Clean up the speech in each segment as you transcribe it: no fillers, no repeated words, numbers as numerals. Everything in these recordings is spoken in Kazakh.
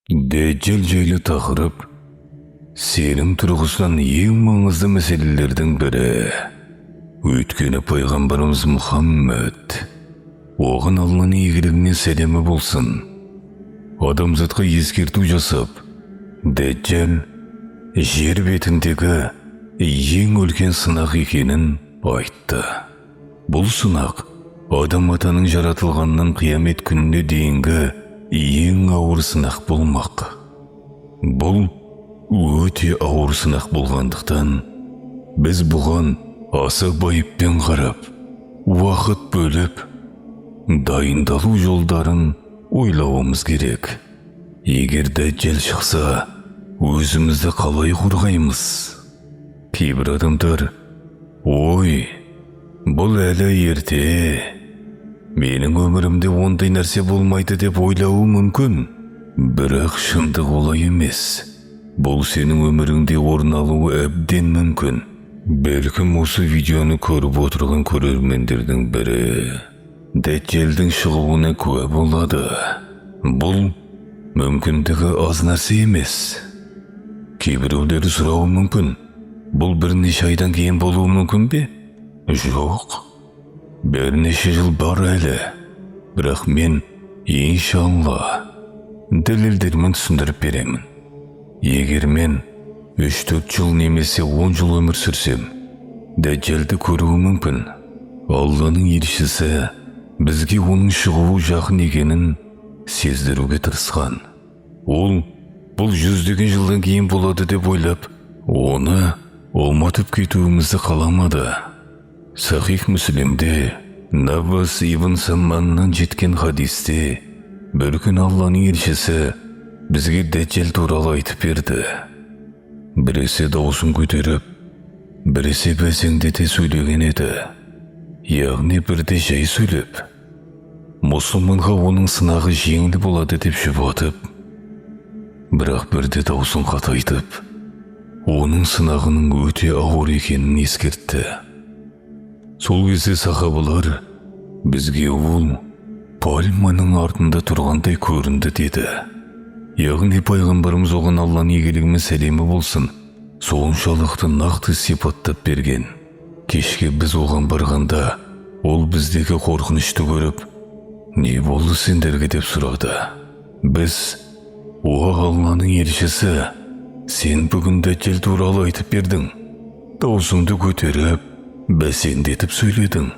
Дәджжал жайлы тақырып сенім тұрғысынан ең маңызды мәселелердің бірі. Өйткені пайғамбарымыз Мұхаммед, оған Алланың игілігі мен сәлемі болсын, адамзатқа ескерту жасап, Дәджжал жер бетіндегі ең үлкен сынақ екенін айтты. Бұл сынақ адам атаның жаратылғанынан қиямет күніне дейінгі ең ауыр сынақ болмақ. Бұл өте ауыр сынақ болғандықтан, біз бұған аса байыппен қарап, уақыт бөліп, дайындалу жолдарын ойлауымыз керек. Егер Дәджжал шықса, өзімізді қалай қорғаймыз? Кейбір адамдар: «Ой, бұл әлі ерте, менің өмірімде ондай нәрсе болмайды», – деп ойлауы мүмкін. Бірақ шындық олай емес. Бұл сенің өміріңде орын алуы әбден мүмкін. Бәлкім, осы видеоны көріп отырған көрермендердің бірі Дәджжалдың шығуына куә болады. Бұл мүмкіндігі аз нәрсе емес. Кейбіреулері сұрауы мүмкін: «Бұл бірнеше айдан кейін болуы мүмкін бе?» Жоқ, бірнеше жыл бар әлі. Бірақ мен, иншалла, дәлелдермен түсіндіріп беремін. Егер мен 3-4 жыл немесе 10 жыл өмір сүрсем, Дәджжалды көруім мүмкін. Алланың елшісі бізге оның шығуы жақын екенін сездіруге тырысқан. Ол бұл жүздеген жылдан кейін болады деп ойлап, оны ұмытып кетуімізді қаламады. Сахих Мүслимде Навас ибн Самманнан жеткен хадисте: «Бір күні Алланың елшісі бізге Дәджжал туралы айтып берді. Біресе даусын көтеріп, біресе бәсеңдете сөйлеген еді, яғни бірде жай сөйлеп, мұсылманға оның сынағы жеңіл болады деп жұбатып, бірақ бірде даусын қатайтып, оның сынағының өте ауыр екенін ескертті. Сол кезде сахабалар: «Бізге ол пальманың артында тұрғандай көрінді», – деді. Яғни пайғамбарымыз, оған Алланың игілігі мен сәлемі болсын, соншалықты нақты сипаттап берген. Кешке біз оған барғанда, ол біздегі қорқынышты көріп: «Не болды сендерге?» – деп сұрады. Біз: «О, Алланың елшісі, сен бүгін Дәджжал туралы айтып бердің, даусыңды көтеріп, бәсеңдетіп сөйледің.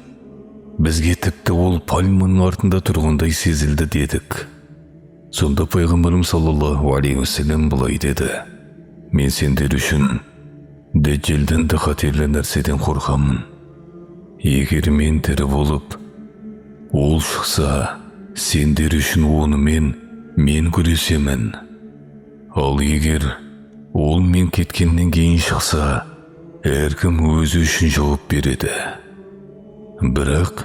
Бізге тіпті ол пальманың артында тұрғандай сезілді», – дедік. Сонда пайғамбарымыз саллаллаху алейхи уассалам былай деді: «Мен сендер үшін Дәджжалдан да қатерлі нәрседен қорқамын. Егер мен тірі болып, ол шықса, сендер үшін онымен мен күресемін. Ал егер ол мен кеткеннен кейін шықса, әркім өзі үшін жауап береді. Бірақ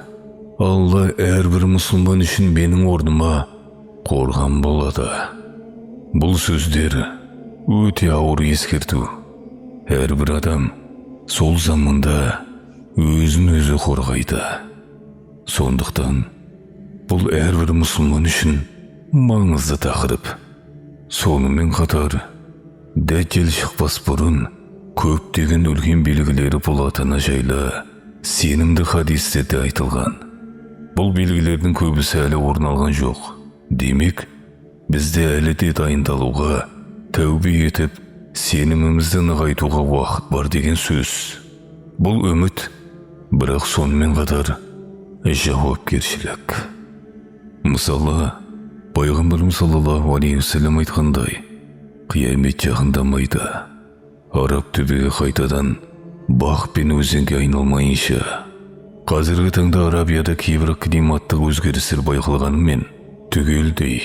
Алла әрбір мұсылман үшін менің орныма қорған болады». Бұл сөздер өте ауыр ескерту. Әрбір адам сол заманда өзін өзі қорғайды. Сондықтан бұл әрбір мұсылман үшін маңызды тақырып. Сонымен қатар Дәджжал шықпас бұрын көптеген үлкен белгілері болатыны жайлы сенімді хадистерде айтылған. Бұл белгілердің көбісі әлі орын алған жоқ. Демек, бізде әлі де дайындалуға, тәубе етіп, сенімімізді нығайтуға уақыт бар деген сөз. Бұл үміт, бірақ сонымен қатар жауапкершілік. Мысалы, пайғамбарымыз саллаллаху алейхи уассалам айтқандай, қиямет жақындамайды, Араб түбегі қайтадан бақ пен өзенге айналмайынша. Қазіргі таңда Арабияда кейбір климаттық өзгерістер байқалғанымен, түгелдей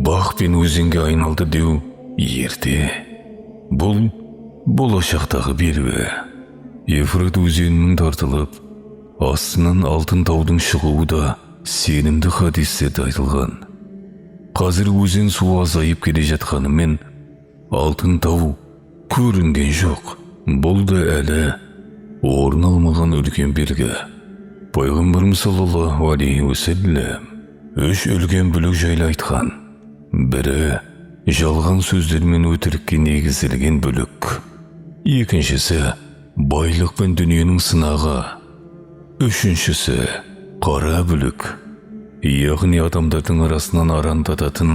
бақ пен өзенге айналды деу ерте. Бұл болашақтағы белгі. Ефрат өзенінің тартылып, астынан алтын таудың шығуы да сенімді хадистерде айтылған. Қазір өзен суы азайып келе жатқанымен, алтын тау көрінген жоқ. Бұл да әлі орын алмаған үлкен белгі. Пайғамбарымыз саллаллаху алейхи уассалам үш үлкен бүлік жайлы айтқан. Бірі жалған сөздер мен өтірікке негізделген бүлік. Екіншісі, байлық пен дүниенің сынағы. Үшіншісі, қара бүлік. Яғни адамдардың арасынан арандататын,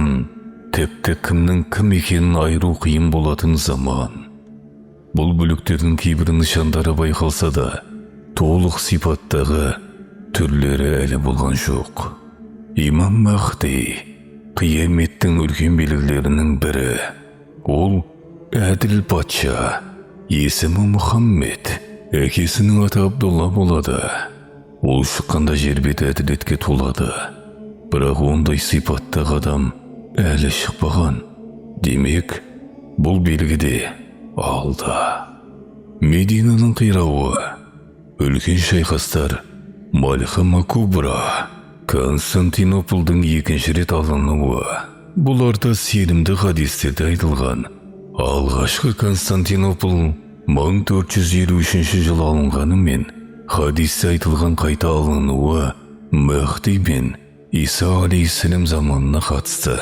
тіпті кімнің кім екенін айыру қиын болатын заман. Бұл бүліктердің кейбір нышандары байқалса да, толық сипаттағы түрлері әлі болған жоқ. Имам Махди қияметтің үлкен белгілерінің бірі. Ол әділ патша, есімі Мұхаммед, әкесінің аты Абдулла болады. Ол шыққанда жер беті әділетке толады. Бірақ ондай сипаттағы адам әлі шықпаған. Демек, бұл белгі де алда. Мединаның қирауы, үлкен шайқастар, Малхама Кубра, Константинополдың екінші рет алынуы. Бұларда сенімді хадистерде айтылған. Алғашқы Константинопол 1453 жылы алынғанымен, хадисте айтылған қайта алынуы Махди мен Иса алейхиссалам заманына қатысты.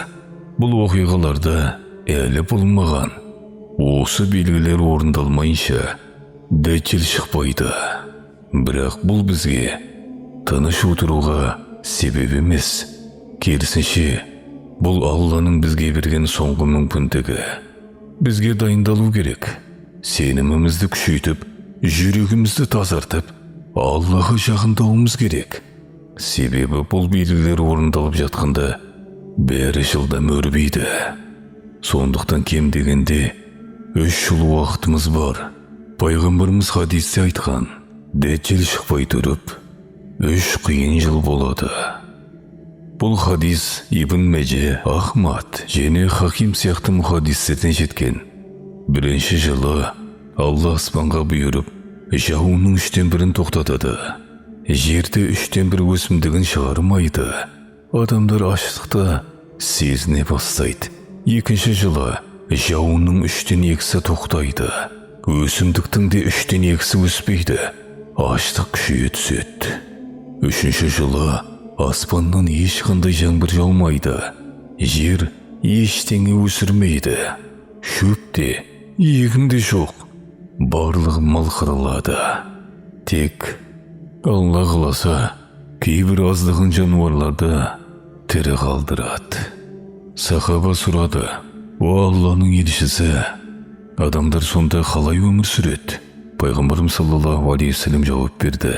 Бұл оқиғаларда әлі болмаған. Осы белгілер орындалмайынша Дәджал шықпайды. Бірақ бұл бізге тыныш отыруға себеп емес. Керісінше, бұл Алланың бізге берген соңғы мүмкіндігі. Бізге дайындалу керек. Сенімімізді күшейтіп, жүрегімізді тазартып, Аллаға жақындауымыз керек. Себебі бұл белгілер орындалып жатқанда бәрі жылдам өрбиді. Сондықтан кем дегенде 3 жыл уақытымыз бар. Пайғамбарымыз хадисте айтқан, Дәджал шықпай тұрып, 3 қиын жыл болады. Бұл хадис Ибн Мәже, Ахмад және Хаким сияқты мұхаддистерден жеткен. Бірінші жылы Алла аспанға бұйырып, жауынның 1/3 тоқтатады. Жерде 1/3 өсімдігін шығармайды. Адамдар аштықты сезіне бастайды. Екінші жылы жауынның 2/3 тоқтайды. Өсімдіктің де 2/3 өспейді. Аштық күшейе түседі. Үшінші жылы аспаннан ешқандай жаңбыр жаумайды. Жер ештеңе өсірмейді. Шөп те, егін де жоқ. Барлығы мал қырылады. Тек Алла қаласа, кейбір аздаған жануарларды тірі қалдырады. Сахаба сұрады: «О Алланың елшісі, адамдар сонда қалай өмір сүреді?» Пайғамбарымыз саллаллаху алейхи уассалам жауап берді: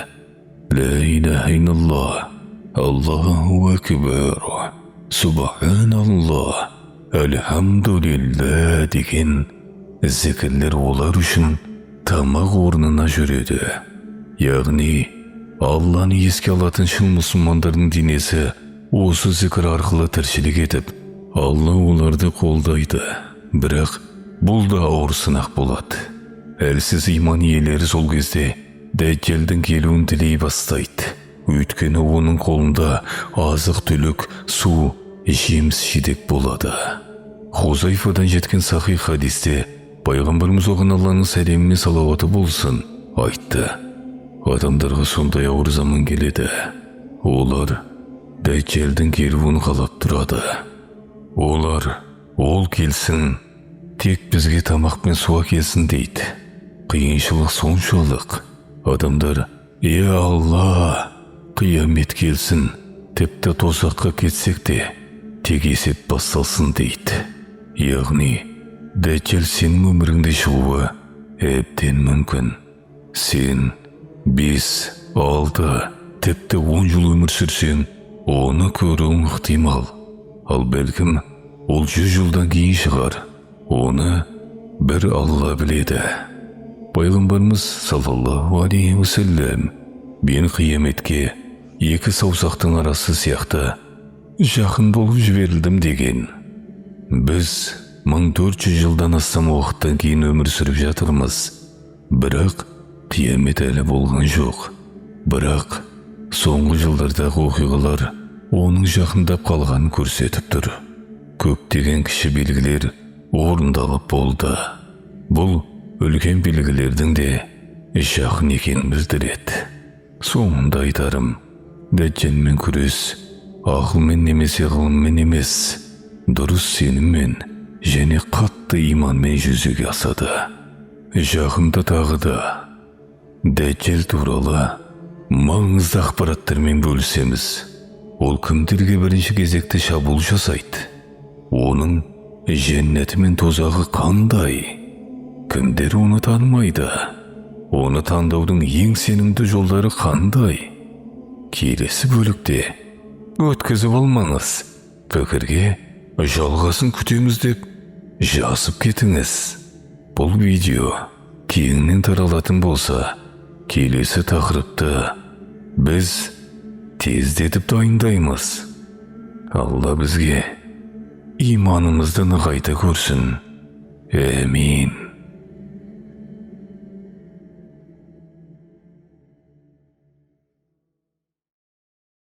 «Ла илаха иллаллах, Аллаху акбар, субханаллах, альхамдулилля деген зікірлер олар үшін тамақ орнына жүреді». Яғни Алланы еске алатын шын мұсылмандардың денесі осы зікір арқылы тіршілік етіп, Алла оларды қолдайды. Бірақ бұл да ауыр сынақ болады. Әлсіз иман иелері сол кезде Дәджалдың келуін тілей бастайды. Өйткені оның қолында азық-түлік, су, жеміс-жидек болады. Хузайфадан жеткен сахих хадисте пайғамбарымыз, оған Алланың сәлемі мен салауаты болсын, айтты: Адамдарға сондай ауыр заман келеді. Олар Дәджалдың келуін қалап тұрады. Олар: «Ол келсін, тек бізге тамақ пен су әкелсін», – дейді. Қиыншылық соншалық, адамдар: «Е Алла, қиямет келсін, тіпті тозаққа кетсек те, тек есеп басталсын», – дейді. Яғни Дәджал сенің өміріңде шығуы әбден мүмкін. Сен 5, 6, тіпті 10 жыл өмір сүрсең, оны көруің ықтимал. Ал бәлкім ол 100 жылдан кейін шығар. Оны бір Алла біледі. Пайғамбарымыз саллаллаху алейхи уассалам: «Мен қияметке екі саусақтың арасы сияқты жақын болып жіберілдім», – деген. Біз 1400 жылдан астам уақыттан кейін өмір сүріп жатырмыз. Бірақ қиямет әлі болған жоқ. Бірақ соңғы жылдардағы оқиғалар оның жақындап қалғанын көрсетіп тұр. Көптеген кіші белгілер орындалып болды. Бұл үлкен белгілердің де жақын екенін білдіреді. Соңында айтарым, Дәджалмен күрес ақылмен немесе ғылыммен емес, дұрыс сеніммен және қатты иманмен жүзеге асады. Жақында тағы да Дәджал туралы маңызды ақпараттармен бөлісеміз. Ол кімдерге бірінші кезекте шабуыл жасайды? Оның жәннәті мен тозағы қандай? Кімдер оны танымайды? Оны таңдаудың ең сенімді жолдары қандай? Келесі бөлікте өткізіп алмаңыз. Пікірге жалғасын күтеміз деп жазып кетіңіз. Бұл видео кеңінен таралатын болса, келесі тақырыпты біз тездетіп дайындаймыз. Алла бізге иманымызды нығайта көрсін. Әмин.